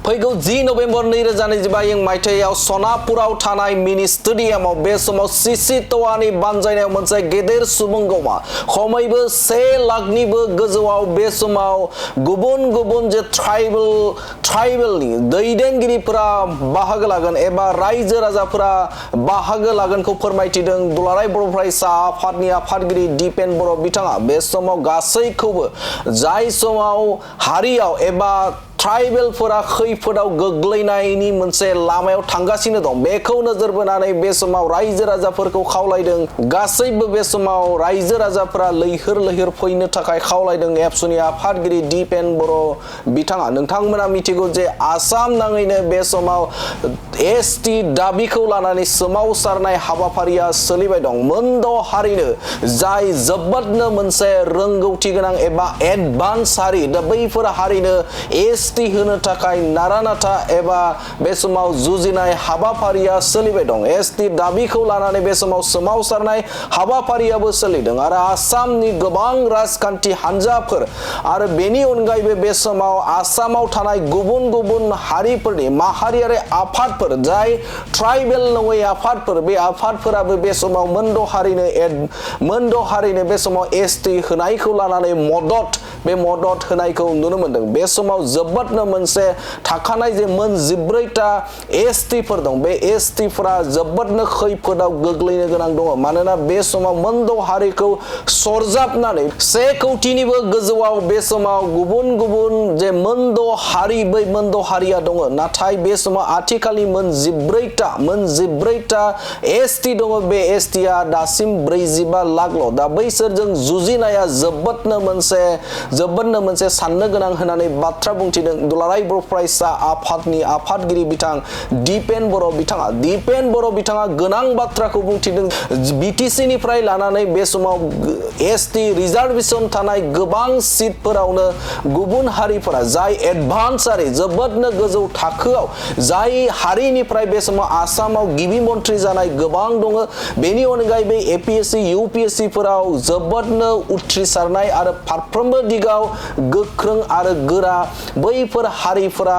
फैगौ 10 नभेम्बर 2025 मायथाइयाव सनापुराव थानाय मिनि स्टेडियामाव बे समाव सिसि टवानि बानजायनायाव मोनसे गेदेर सुबुं गौमा खमैबो 1 लाखनिबो गोजौआव बे समाव गुबुन गुबुन जे ट्राइबेलनि दैदेनगिरिफोरा बाहागो लागोन एबा रायजो राजाफोरा बाहागो लागोनखौ फोरमायथिदों दुलाराय बर' फरायसा आफादनि आफादगिरि दिपेन बर' बिथाङा बे समाव गासैखौबो जाय समाव हारियाव एबा ट्राइबेलफोरा खैफोदाव गोग्लैनायनि मोनसे लामायाव थांगासिनो दं बेखौ नोजोर बोनानै बे समाव रायजो राजाफोरखौ खावलायदों गासैबो बे समाव रायजो राजाफोरा लैहोर लैहोर फैनो थाखाय खावलायदों एबसुनि आफादगिरि दिपेन बर' बिथाङा नोंथांमोना मिथिगौ जे आसाम नाङैनो बे समाव एसटि दाबिखौ लानानै सोमावसारनाय हाबाफारिया सोलिबाय दं मोनद' हारिनो जाय जोबोदनो मोनसे रोंगौथि गोनां एबा एडभान्स हारि दा बैफोर हारिनो एसटि होनो थाखाय नारानाथा एबा बे समाव जुजिनाय हाबाफारिया सोलिबाय दं एसटि दाबिखौ लानानै बे समाव सोमावसारनाय हाबाफारियाबो सोलिदों आरो आसामनि गोबां राजखान्थि हान्जाफोर आरो बेनि अनगायैबो बे समाव आसामाव थानाय गुबुन गुबुन हारिफोरनि माहारियारि आफादफोर जाय ट्राइबेल नङै आफादफोर बे आफादफोराबो बे समाव मोनद' हारिनो बे समाव एसटि होनायखौ लानानै मदद होनायखौ नुनो मोनदों बे समाव जोबोदनो मोनसे थाखानाय जे मोन 14टा एसटिफोर दं बे एसटिफोरा जोबोदनो खैफोदाव गोग्लैनो गोनां दङ मानोना बे समाव मोनद' हारिखौ सरजाबनानै 1 कौटिनिबो गोजौआव बे समाव गुबुन गुबुन जे मोनद' हारि बै मोनद' हारिया दङ नाथाय बे समाव आथिखालनि मोन 14टा एसटि दङ बे एसटिया दासिम 45 लाखल' दा बैसोरजों जुजिनाया जोबोदनो मोनसे साननो गोनां होननानै बाथ्रा बुंथिदों दुलाराय बर' फरायसा आफादनि आफादगिरि बिथां दिपेन बर' बिथाङा गोनां बाथ्राखौ बुंथिदों बिटिसि निफ्राय लानानै बे समाव एसटि रिजार्भेशन थानाय गोबां सिटफोरावनो गुबुन हारिफोरा जाय एडभान्स हारि जोबोदनो गोजौ थाखोआव जाय हारिनिफ्राय बे समाव आसामाव गिबि मन्थ्रि जानाय गोबां दङ बेनि अनगायैबो एपिएससि इउपिएससि फोराव जोबोदनो उथ्रिसारनाय आरो फारफ्रोमबो दिगाव गोख्रों आरो गोरा बैफोर हारिफोरा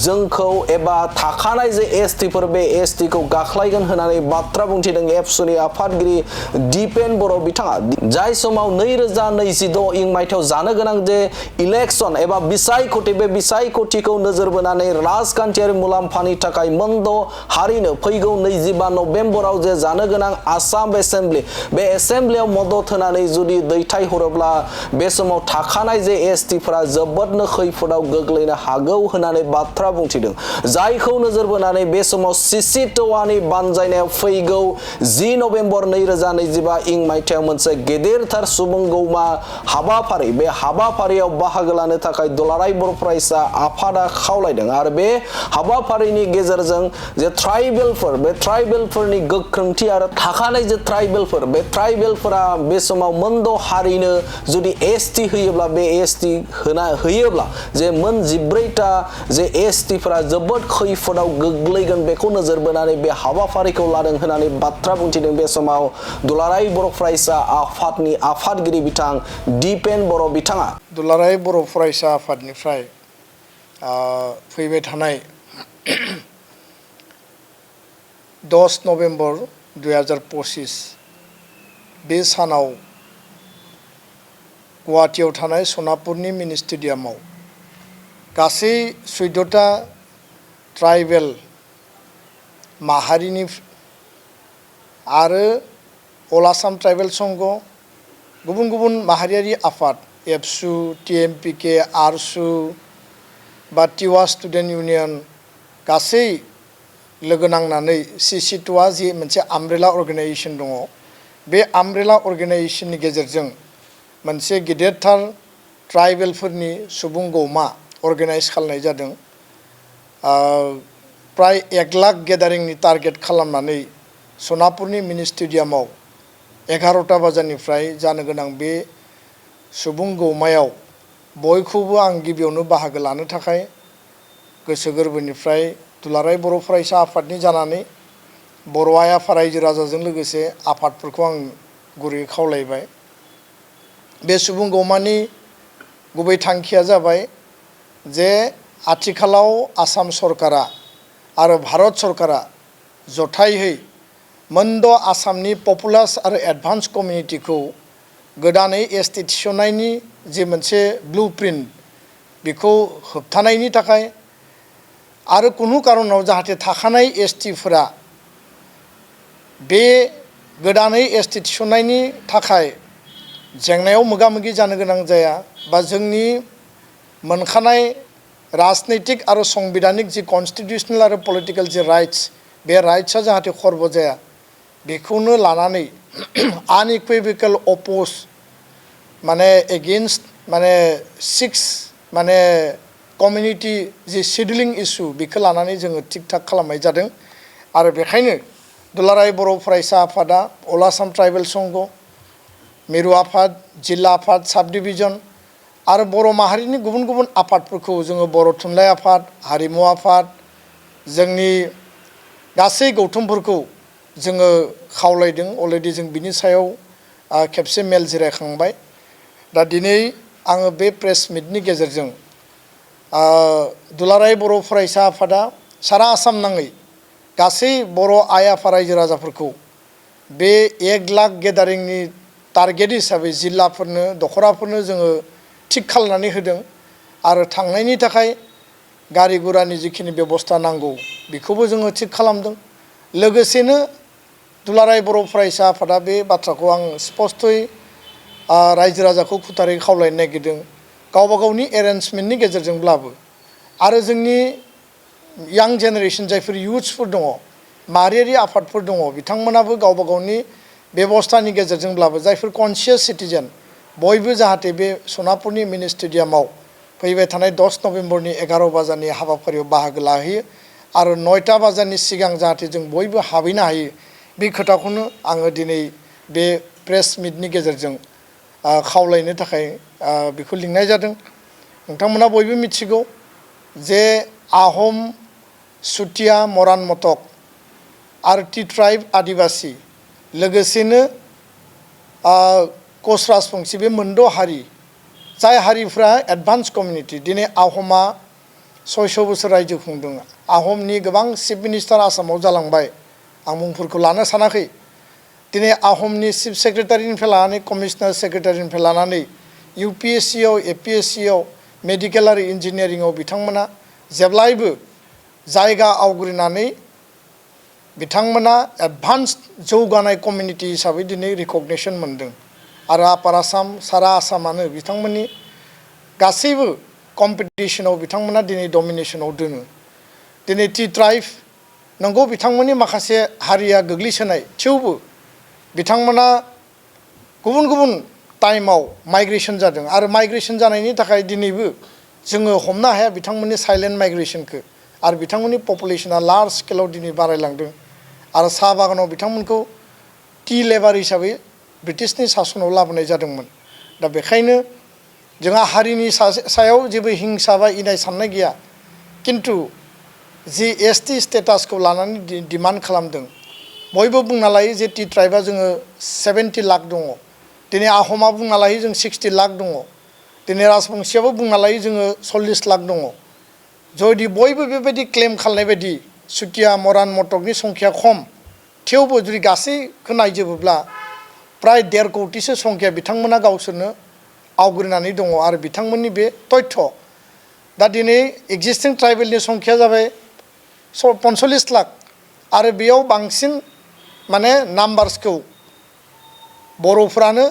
जोंखौ एबा थाखानाय जे एसटिफोर बे एसटिखौ गाख्लायगोन होननानै बाथ्रा बुंथिदों एबसुनि आफादगिरि दिपेन बर' बिथाङा जाय समाव 2026 मायथाइयाव जानो गोनां जे इलेक्सन एबा बिसायख'थि बे बिसायख'थिखौ नोजोर बोनानै राजखान्थियारि मुलाम्फानि थाखाय मोनद' हारिनो फैगौ 25 नभेम्बराव जे जानो गोनां आसाम एसेम्ब्लि बे एसेम्ब्लियाव मदद होनानै जुदि दैथायहरोब्ला बे समाव थाखानाय जे एसटिफोरा जोबोदनो खैफोदाव गोग्लैनो हागौ होननानै बाथ्रा बुंथिदों जायखौ नोजोर बोनानै बे समाव सिसि टवानि बानजायनायाव फैगौ 10 नभेम्बर 2025 मायथाइयाव मोनसे गेदेरथार सुबुं गौमा हाबाफारि बे हाबाफारियाव बाहागो लानो थाखाय दुलाराय बर' फरायसा आफादा खावलायदों आरो बे हाबाफारिनि गेजेरजों जे ट्राइबेलफोरनि गोख्रोंथि आरो थाखानाय जे ट्राइबेलफोरा बे समाव मोनद' हारिनो जुदि एसटि होयोब्ला बे एसटि होयोब्ला जे मोन 14टा जे एसटिफोरा जोबोद खैफोदाव गोग्लैगोन बेखौ नोजोर बोनानै बे हाबाफारिखौ लादों होननानै बाथ्रा बुंथिदों बे समाव दुलाराय बर' फरायसा आफादनि आफादगिरि बिथां दिपेन बर' बिथाङा दुलाराय बर' फरायसा आफादनिफ्राय फैबाय थानाय 10 नभेम्बर 2025 बे सानाव गुवाहाटीयाव थानाय सनापुरनि मिनि स्टेडियामाव गासै 14टा ट्राइबेल माहारिनि आरो अल आसाम ट्राइबेल संघ गुबुन गुबुन माहारियारि आफाद एबसु टिएमपिके आरसु बा टिवा स्टुडेन्ट इउनियन गासै लोगो नांनानै सिसि टुआ जि मोनसे आमब्रेला अर्गेनाइजेसन दङ बे आमब्रेला अर्गेनाइजेसननि गेजेरजों मोनसे गिदिरथार ट्राइबेलफोरनि सुबुं गौमा अर्गेनाइज खालामनाय जादों प्राय 1 लाख गेदारिंनि टारगेट खालामनानै सनापुरनि मिनि स्टेडियामाव 11टा बाजारनिफ्राय जानो गोनां बे सुबुं गौमायाव बयखौबो आं गिबियावनो बाहागो लानो थाखाय गोसो गोरबोनिफ्राय दुलाराय बर' फरायसा आफादनि जानानै बर' आइ आफा रायजो राजाजों लोगोसे आफादफोरखौ आं गुरैयै खावलायबाय बे सुबुं गौमानि गुबै थांखिया जाबाय जे आथिखालाव आसाम सरकारा आरो भारत सरकारा जथायहै मोनद' आसामनि पपुलास आरो एडभान्स कमिउनिटिखौ गोदानै एसटि थिसननायनि जे मोनसे ब्लुप्रिन्ट बेखौ होबथानायनि थाखाय आरो कुनु कारनाव जाहाथे थाखानाय एसटिफोरा बे गोदानै एसटि थिसननायनि थाखाय जेंनायाव मोगा मोगि जानो गोनां जाया बा जोंनि मोनखानाय राजनैतिक आरो संबिधानिक जि कन्स्टिटिउसनेल आरो पलिटिकेल जि राइट्स बे राइट्सआ जाहाथे खर्ब जाया बेखौनो लानानै आनइकुइभेकल अपोज माने एगेन्स्ट माने 6 माने कमिउनिटी जि शेड्यूलिंग इशू बेखौ लानानै जोङो थिक थाक खालामनाय जादों आरो बेखायनो दुलाराय बर' फरायसा आफादा अल आसाम ट्राइबेल संघ मिरु आफाद जिल्ला आफाद साब डिभिजन आरो बर' माहारिनि गुबुन गुबुन आफादफोरखौ जोङो बर' थुनलाइ आफाद हारिमु आफाद जोंनि गासै गौथुमफोरखौ जोङो खावलायदों अलरेडि जों बिनि सायाव खेबसे मेल जिरायखांबाय दा दिनै आङो बे प्रेस मिटनि गेजेरजों दुलाराय बर' फरायसा आफादा सारा आसाम नाङै गासै बर' आइ आफा रायजो राजाफोरखौ बे 1 लाख गेदारिंनि टारगेट हिसाबै जिल्लाफोरनो दखराफोरनो जोङो थिक खालामनानै होदों आरो थांनायनि थाखाय गारि गुरानि जिखिनि बेबस्था नांगौ बेखौबो जोङो थिक खालामदों लोगोसेनो दुलाराय बर' फरायसा आफादा बे बाथ्राखौ आं स्पष्टयै रायजो राजाखौ खुथारै खावलायनो नागिरदों गावबा गावनि एरेन्जमेन्टनि गेजेरजोंब्लाबो आरो जोंनि यां जेनेरेसन जायफोर युथ्सफोर दङ माहारियारि आफादफोर दङ बिथांमोनाबो गावबा गावनि बेबस्थानि गेजेरजोंब्लाबो जायफोर कनसियास सिटिजेन बयबो जाहाथे बे सनापुरनि मिनि स्टेडियामाव फैबाय थानाय 10 नभेम्बरनि 11 बाजारनि हाबाफारियाव बाहागो लाहैयो आरो 9टा बाजारनि सिगां जाहाथे जों बयबो हाबहैनो हायो बे खोथाखौनो आङो दिनै बे प्रेस मिटनि गेजेरजों खावलायनो थाखाय बेखौ लिंनाय जादों नोंथांमोना बयबो मिथिगौ जे आहम सुतिया मरान मटक आरो टि ट्राइब आदिबासी लोगोसेनो कच राजबंशी बे मोनद' हारि जाय हारिफ्रा एडभान्स कमिउनिटी दिनै आहमा 600 बोसोर रायजो खुंदों आहमनि गोबां चिफ मिनिस्टार आसामाव जालांबाय आं मुंफोरखौ लानो सानाखै दिनै आहमनि चिफ सेक्रेटारिनिफ्राय लानानै कमिशनार सेक्रेटारिनिफ्राय लानानै UPSCआव APSCआव मेडिकेल आरो इन्जिनियारिंआव बिथांमोना जेब्लायबो जायगा आवग्रिनानै बिथांमोना एडभान्स जौगानाय कमिउनिटी हिसाबै दिनै रिकगनिशन मोनदों आरो आपार आसाम सारा आसामानो बिथांमोननि गासैबो कम्पिटिशनाव बिथांमोना दिनै डमिनेशनाव दोङो दिनै टि ट्राइब नंगौ बिथांमोननि माखासे हारिया गोग्लैसोनाय थेवबो बिथांमोना गुबुन गुबुन टाइमाव माइग्रेशन जादों आरो माइग्रेशन जानायनि थाखाय दिनैबो जोङो हमनो हाया बिथांमोननि साइलेन्ट माइग्रेशनखौ आरो बिथांमोननि पपुलेशना लार्ज स्केलाव दिनै बारायलांदों आरो साहा बागानाव बिथांमोनखौ टि लेबार हिसाबै ब्रिटिशनि सासनाव लाबोनाय जादोंमोन दा बेखायनो जोंहा हारिनि सायाव जेबो हिंसा बा इनाय साननाय गैया किन्तु जि ST स्टेटासखौ लानानै डिमान्ड खालामदों बयबो बुंना लायो जे टि ट्राइबा जोङो 70 लाख दङ दिनै आहमा बुंना लायो जों 60 लाख दङ दिनै राजबंशीयाबो बुंना लायो जोङो 40 लाख दङ जुदि बयबो बेबायदि क्लेम खालामनाय बायदि सुतिया मरान मटकनि संख्या खम थेवबो जुदि गासैखौ नायजोबोब्ला प्राय 1.5 कौटिसो संख्या बिथांमोना गावसोरनो आवग्रिनानै दङ आरो बिथांमोननि बे तथ्य दा दिनै एक्जिस्टिं ट्राइबेलनि संख्या जाबाय 45 लाख आरो बेयाव बांसिन माने नाम्बार्सखौ बर'फ्रानो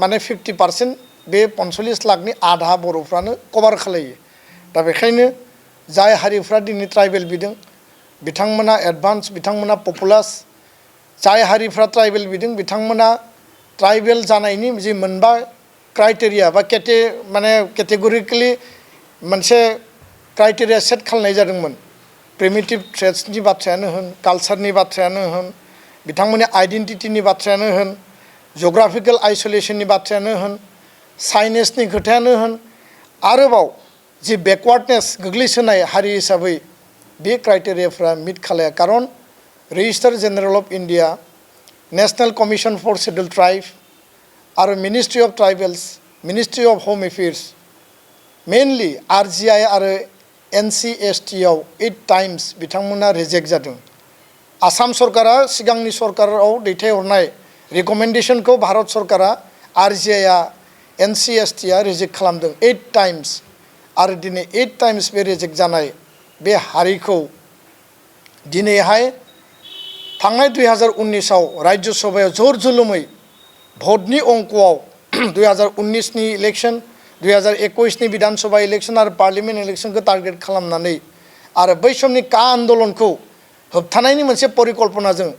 माने 50% बे 45 लाखनि आधा बर'फ्रानो कभार खालायो दा बेखायनो जाय हारिफ्रा दिनै ट्राइबेल बिदों बिथांमोना एडभान्स बिथांमोना पपुलास जाय हारिफ्रा ट्राइबेल बिदों बिथांमोना ट्राइबेल जानायनि जि मोनबा क्राइटेरिया बा माने केटेगरिकेलि मोनसे क्राइटेरिया सेट खालामनाय जादोंमोन प्रिमिटिभ ट्रेड्सनि बाथ्रायानो होन कालचारनि बाथ्रायानो होन बिथांमोननि आइडेन्टिटिनि बाथ्रायानो होन जिअग्राफिकेल आइसोलेशननि बाथ्रायानो होन साइनेसनि खोथायानो होन आरोबाव जि बेकवार्डनेस गोग्लैसोनाय हारि हिसाबै बे क्राइटेरियाफ्रा मिट खालाया खारन registrar general of India national commission for schedule tribe आरो ministry of tribals ministry of home affairs mainly RGI आरो NCST आव 8 टाइम्स बिथांमोना रिजेक्ट जादों आसाम सरकारा सिगांनि सरकाराव दैथायहरनाय रिकमेन्डेशनखौ भारत सरकारा RGI आ NCST आ रिजेक्ट खालामदों 8 टाइम्स आरो दिनै 8 टाइम्स बे रिजेक्ट जानाय बे हारिखौ दिनैहाय थांनाय 2019 आव राज्य सभायाव जर जुलुमै भटनि अंकआव 2019 नि इलेक्शन 2021 नि विधानसभा इलेक्शन आरो पार्लियामेन्ट इलेक्शनखौ टार्गेट खालामनानै आरो बै समनि का आन्दोलनखौ होबथानायनि मोनसे परिकल्पनाजों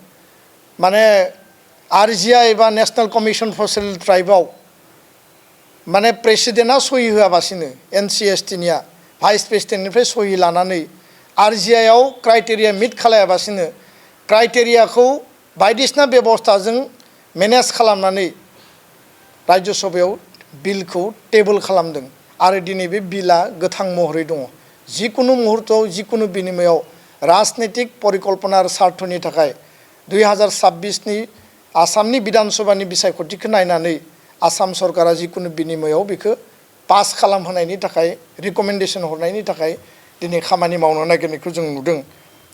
माने RGI एबा नेशनेल कमिशन फर सेड्युल्ड ट्राइबआव माने प्रेसिडेन्टआ सहि होआबासिनो NCST निया भाइस प्रेसिडेन्टनिफ्राय सहि लानानै RGI आव क्राइटेरिया मिट खालायाबासिनो क्राइटेरियाखौ बायदिसिना बेबस्थाजों मेनेज खालामनानै राज्य सभायाव बिलखौ टेबल खालामदों आरो दिनै बे बिला गोथां महरै दङ जिकुनु मुहूर्तआव जिकुनु बिनिमयाव राजनीतिक परिकल्पना आरो सार्थनि थाखाय 2026 नि आसामनि विधानसभानि बिसायख'थिखौ नायनानै आसाम सरकारा जिकुनु बिनिमयाव बेखौ पास खालामहोनायनि थाखाय रिकमेन्डेशन हरनायनि थाखाय दिनै खामानि मावनो नागिरनायखौ जों नुदों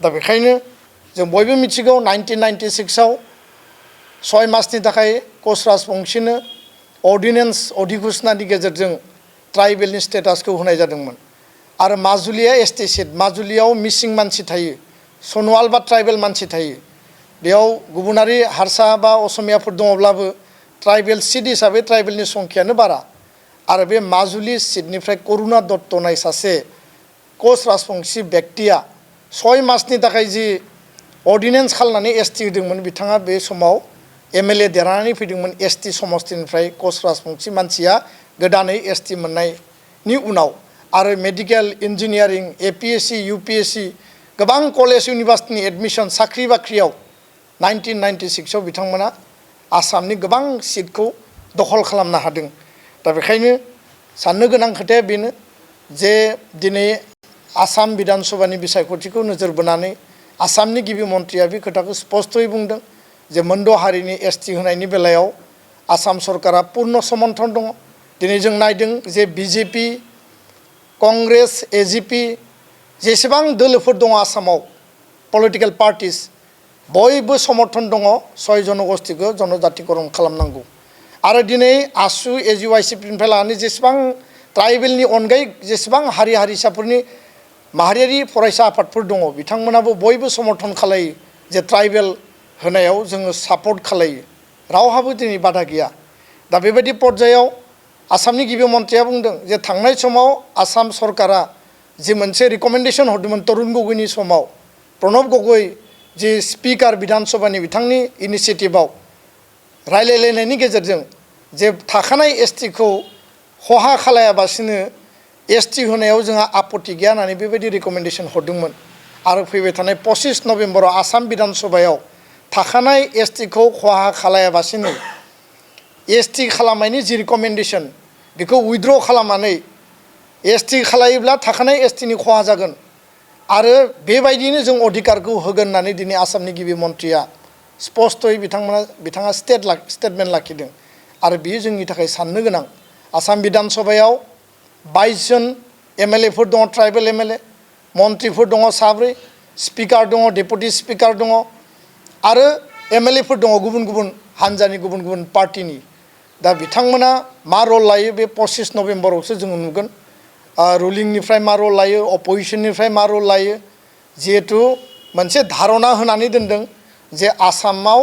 दा बेखायनो जों बयबो मिथिगौ 1996 आव 6 मासनि थाखाय कच राजबंशीनो अर्डिनेन्स अधिघोषणानि गेजेरजों ट्राइबेलनि स्टेटासखौ होनाय जादोंमोन आरो माजुलिया ST सीट माजुलियाव मिसिं मानसि थायो सनवाल बा ट्राइबेल मानसि थायो बेयाव गुबुनारि हारसा बा असमियाफोर दङब्लाबो ट्राइबेल सीट हिसाबै ट्राइबेलनि संख्यानो बारा आरो बे माजुलि सीटनिफ्राय करुणा दत्त नाय सासे कच राजबंशी व्यक्तिया 6 मासनि थाखाय जि अर्डिनेन्स खालामनानै ST होदोंमोन बिथाङा बे समाव MLA देरहानानै फैदोंमोन ST समस्तिनिफ्राय कच राजबंशी मानसिया गोदानै ST मोननायनि उनाव आरो मेडिकेल इन्जिनियारिं APSC UPSC गोबां कलेज इउनिभार्सिटिनि एडमिशन साख्रि बाख्रियाव 1996 आव बिथांमोना आसामनि गोबां सीटखौ दखल खालामनो हादों दा बेखायनो साननो गोनां खोथाया बेनो जे दिनै आसाम विधानसभानि बिसायख'थिखौ नोजोर बोनानै आसामनि गिबि मन्थ्रिया बे खोथाखौ स्पष्टयै बुंदों जे मोनद' हारिनि ST होनायनि बेलायाव आसाम सरकारा पूर्ण समर्थन दङ दिनै जों नायदों जे BJP कंग्रेस AGP जेसेबां दोलोफोर दङ आसामाव पलिटिकेल पार्टिस बयबो समर्थन दङ 6 जनगोष्ठीखौ जनजातिकरण खालामनांगौ आरो दिनै ASU AGYCPनिफ्राय लानानै जेसेबां ट्राइबेलनि अनगायै जेसेबां हारि हारिसाफोरनि माहारियारि फरायसा आफादफोर दङ बिथांमोनाबो बयबो समर्थन खालायो जे ट्राइबेल होनायाव जोङो सापर्ट खालायो रावहाबो दिनै बादा गैया दा बेबायदि पर्यायाव आसामनि गिबि मन्थ्रिया बुंदों जे थांनाय समाव आसाम सरकारा जि मोनसे रिकमेन्डेशन हरदोंमोन तरुण गगैनि समाव प्रणब गगৈ जि स्पिकार विधानसभानि बिथांनि इनिसिएटिभआव रायलायलायनायनि गेजेरजों जे थाखानाय ST खौ खहा खालायाबासिनो ST होनायाव जोंहा आपत्ति गैया होननानै बेबायदि रिकमेन्डेशन हरदोंमोन आरो फैबाय थानाय 25 नभेम्बराव आसाम विधानसभायाव थाखानाय ST खौ खहा खालायाबासिनो ST खालामनायनि जि रिकमेन्डेशन बेखौ उइथड्र खालामनानै ST खालायोब्ला थाखानाय ST नि खहा जागोन आरो बेबायदिनो जों अधिकारखौ होगोन होननानै दिनै आसामनि गिबि मन्थ्रिया स्पष्टयै बिथाङा स्टेटमेन्ट लाखिदों आरो बेयो जोंनि थाखाय साननो गोनां आसाम विधानसभायाव 22 जन MLA फोर दङ ट्राइबेल MLA मन्थ्रिफोर दङ 7 स्पिकार दङ डेपुटि स्पिकार दङ आरो MLA फोर दङ गुबुन गुबुन हानजानि गुबुन गुबुन पार्टिनि दा बिथांमोना मा रल लायो बे 25 नभेम्बरावसो जों नुगोन रुलिंनिफ्राय मा रल लायो अपोजिशननिफ्राय मा रल लायो जिहेतु मोनसे धारणा होनानै दोनदों जे आसामाव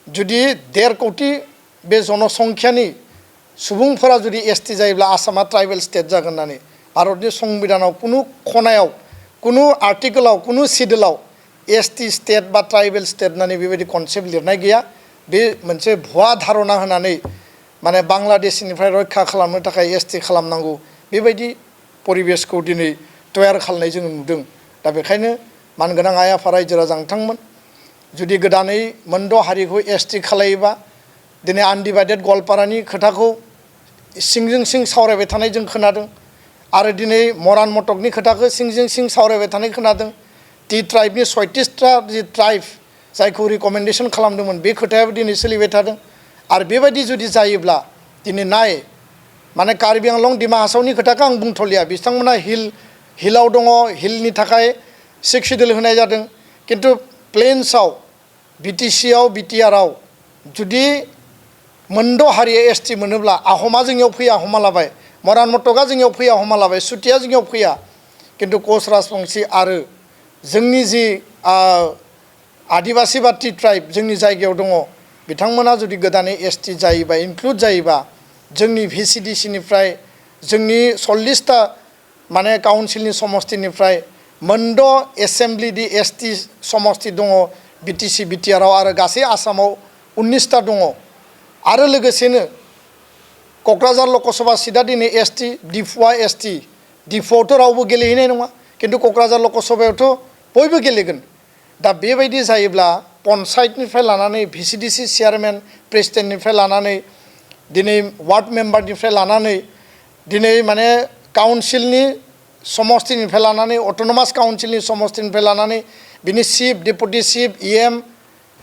जुदि 1.5 कोटि बे जनसंख्यानि सुबुंफोरा जुदि ST जायोब्ला आसामा ट्राइबेल स्टेट जागोन होननानै भारतनि संबिधानाव कुनु खनायाव कुनु आर्टिकलाव कुनु सिडुलाव ST स्टेट बा ट्राइबेल स्टेट होननानै बेबायदि कनसेप्ट लिरनाय गैया बे मोनसे भुवा धारणा होनानै माने बांलादेशनिफ्राय रैखा खालामनो थाखाय ST खालामनांगौ बेबायदि परिबेसखौ दिनै तयार खालामनाय जों नुदों दा बेखायनो मानगोनां आइ आफा रायजो राजा नोंथांमोन जुदि गोदानै मोनद' हारिखौ ST खालायोबा दिनै आनडिभाइडेड गवालपारानि खोथाखौ सिंजों सिं सावरायबाय थानाय जों खोनादों आरो दिनै मरान मटकनि खोथाखौ सिंजों सिं सावरायबाय थानाय खोनादों T ट्राइबनि 36टा जि ट्राइब जायखौ रिकमेन्डेशन खालामदोंमोन बे खोथायाबो दिनै सोलिबाय थादों आरो बेबायदि जुदि जायोब्ला दिनै नाय माने कार्बि आंलं डिमा हासावनि खोथाखौ आं बुंथ'लिया बिथांमोना हिल हिलाव दङ हिलनि थाखाय 6 सिडिउल होनाय जादों किन्तु प्लेन्सआव बिटिसिआव बिटिआरआव जुदि मोनद' हारिया एसटि मोनोब्ला आहमा जोंनियाव फैया हमना लाबाय मरान मटका जोंनियाव फैया हमना लाबाय सुतिया जोंनियाव फैया किन्तु कच राजबंशी आरो जोंनि जि आदिबासी बाति ट्राइब जोंनि जायगायाव दङ बिथांमोना जुदि गोदानै एसटि जायोबा इनक्लुड जायोबा जोंनि भिसिडिसिनिफ्राय जोंनि 40टा माने काउन्सिलनि समष्टिनिफ्राय मोनद' एसेम्ब्लि दि एसटि समष्टि दङ बिटिसि बिटिआरआव आरो गासै आसामाव 19टा दङ आरो लोगोसेनो क'क्राझार लकसभा सिटआ दिनै एसटि डिफुआ एसटि डिफुआवथ' रावबो गेलेहैनाय नङा किन्तु क'क्राझार लकसभायावथ' बयबो गेलेगोन दा बेबायदि जायोब्ला पन्सायतनिफ्राय लानानै भिसिडिसि चेयारमेन प्रेसिडेन्टनिफ्राय लानानै दिनै वार्ड मेम्बारनिफ्राय लानानै दिनै माने काउन्सिलनि समष्टिनिफ्राय लानानै अट'नमास काउन्सिलनि समष्टिनिफ्राय लानानै बिनि चिफ डेपुटि चिफ इएम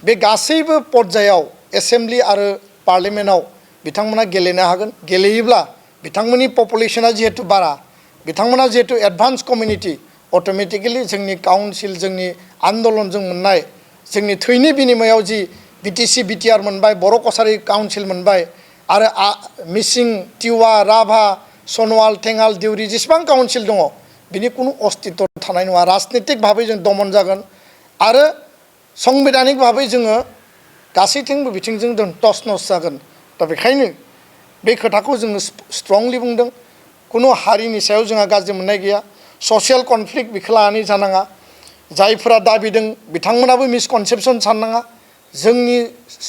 बे गासैबो पर्यायाव एसेम्ब्लि आरो पार्लियामेन्टआव बिथांमोना गेलेनो हागोन गेलेयोब्ला बिथांमोननि पपुलेसना जिहेतु बारा बिथांमोना जिहेतु एडभान्स कमिउनिटि अट'मेटिकेलि जोंनि काउन्सिल जोंनि आन्दलनजों मोननाय जोंनि थैनि बिनिमयाव जि बिटिसि बिटिआर मोनबाय बर' कसारि काउन्सिल मोनबाय आरो मिसिं टिवा राभा सनवाल थेङाल देउरि जेसेबां काउन्सिल दङ बिनि कुनु अस्तित्व थानाय नङा राजनितिक भाबै जों दमन जागोन आरो संबिधानिक भाबै जोङो गासैथिंबो बिथिंजों जों टस नस जागोन दा बेखायनो बे खोथाखौ जोङो स्ट्रंलि बुंदों कुनु हारिनि सायाव जोंहा गाज्रि मोननाय गैया ससियेल कनफ्लिक्ट बेखौ लानानै जानाङा जायफोरा दाबिदों बिथांमोनाबो मिसकनसेपसन साननाङा जोंनि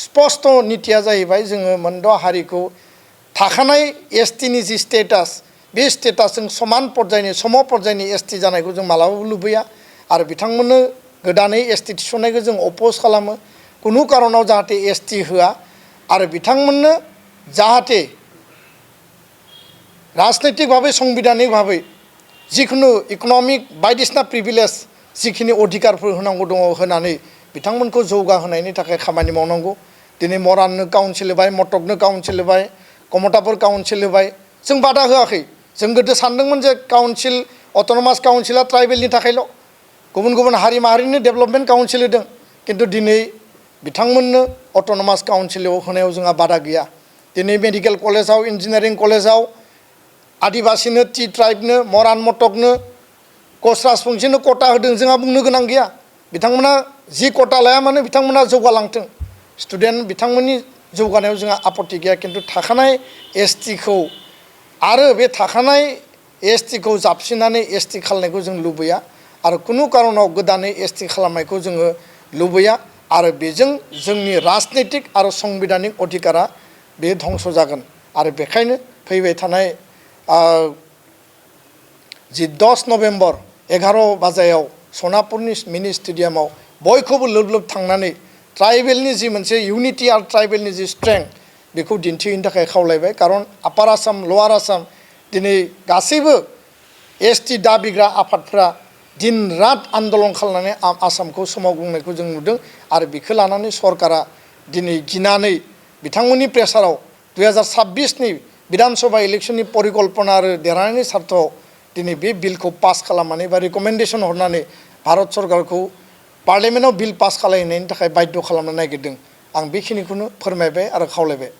स्पष्ट नीतिया जाहैबाय जोङो मोनद' हारिखौ थाखानाय एसटिनि जि स्टेटास बे स्टेटासजों समान पर्यायनि सम पर्यायनि एसटि जानायखौ जों मालाबाबो लुबैया आरो बिथांमोननो गोदानै एसटि थिसननायखौ जों अपोज खालामो कुनु कारनाव जाहाथे एसटि होआ आरो बिथांमोननो जाहाथे राजनैतिक भाबै संबिधानिक भाबै जिखुनु इकनमिक बायदिसिना प्रिभिलेज जिखिनि अधिकारफोर होनांगौ दङ होनानै बिथांमोनखौ जौगाहोनायनि थाखाय खामानि मावनांगौ दिनै मराननो काउन्सिल होबाय मटकनो काउन्सिल होबाय कमतापुर काउन्सिल होबाय जों बादा होआखै जों गोदो सानदोंमोन जे काउन्सिल अट'नमास काउन्सिला ट्राइबेलनि थाखायल' गुबुन गुबुन हारि माहारिनि डेभेलपमेन्ट काउन्सिल होदों किन्तु दिनै बिथांमोननो अट'नमास काउन्सिलाव होनायाव जोंहा बादा गैया दिनै मेडिकेल कलेजाव इन्जिनियारिं कलेजाव आदिबासिनो टि ट्राइबनो मरान मटकनो कच राजबंशीनो कटा होदों जोंहा बुंनो गोनां गैया बिथांमोना जि कटा लाया मानो बिथांमोना जौगालांथों स्टुडेन्ट बिथांमोननि जौगानायाव जोंहा आपत्ति गैया किन्तु थाखानाय एसटिखौ आरो बे थाखानाय एसटिखौ जाबसिननानै एसटि खालामनायखौ जों लुबैया आरो कुनु कारनाव गोदानै एसटि खालामनायखौ जोङो लुबैया आरो बेजों जोंनि राजनैतिक आरो संबिधानिक अधिकारा बे धंस जागोन आरो बेखायनो फैबाय थानाय जि 10 नभेम्बर 11 बाजायाव सनापुरनि मिनि स्टेडियामाव बयखौबो लोब लोब थांनानै ट्राइबेलनि जि मोनसे इउनिटि आरो ट्राइबेलनि जि स्ट्रेंथ बेखौ दिन्थिहैनो थाखाय खावलायबाय कारन आपार आसाम लवार आसाम दिनै गासैबो एसटि दाबिग्रा आफादफोरा दिन रात आन्दलन खालामनानै आसामखौ सोमावग्लुंनायखौ जों नुदों आरो बेखौ लानानै सरकारा दिनै गिनानै बिथांमोननि प्रेसाराव 2026नि विधानसभा इलेक्शननि परिकल्पना आरो देरहानायनि सार्थआव दिनै बे बिलखौ पास खालामनानै बा रिकमेन्डेसन हरनानै भारत सरकारखौ पार्लियामेन्टआव बिल पास खालामनायनि थाखाय बाध्य खालामनो नागिरदों आं बेखिनिखौनो फोरमायबाय आरो खावलायबाय